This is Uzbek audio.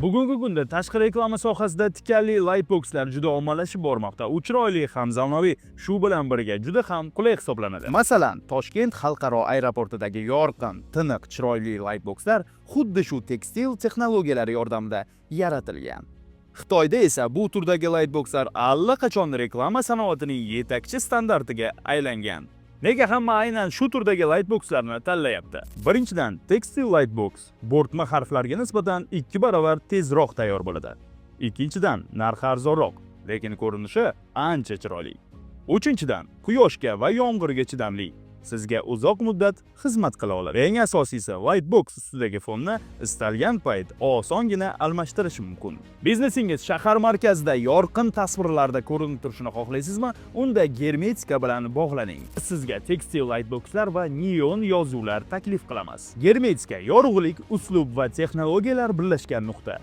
Bugungi kunda tashqi reklama sohasida tikanli lightboxlar juda ommalashib bormoqda. U chiroyli ham zamonaviy, shu bilan birga juda ham qulay hisoblanadi. Masalan, Toshkent xalqaro aeroportidagi yorqin, tiniq, chiroyli lightboxlar xuddi shu tekstil texnologiyalari yordamida yaratilgan. Xitoyda esa bu turdagi lightboxlar allaqachon reklama sanoatining yetakchi standartiga aylangan. Nega hamma aynan shu turdagi lightboxlarni tanlayapti? Birinchidan, tekstil lightbox bo'rtma harflarga nisbatan 2 barobar tezroq tayyor bo'ladi. Ikkinchidan, narxi arzonroq, lekin ko'rinishi ancha chiroyli. Uchinchidan, quyoshga va yomg'irga chidamli. Sizga uzoq muddat xizmat qila oladi. Eng asosiysi, lightbox ustidagi fonni istalgan payt osongina almashtirish mumkin. Biznesingiz shahar markazida yorqin tasvirlarda ko'rinib turishini xohlaysizmi? Unda Germetika bilan bog'laning. Sizga tekstil lightboxlar va neon yozuvlar taklif qilamiz. Germetika: yorug'lik, uslub va texnologiyalar birlashgan nuqta.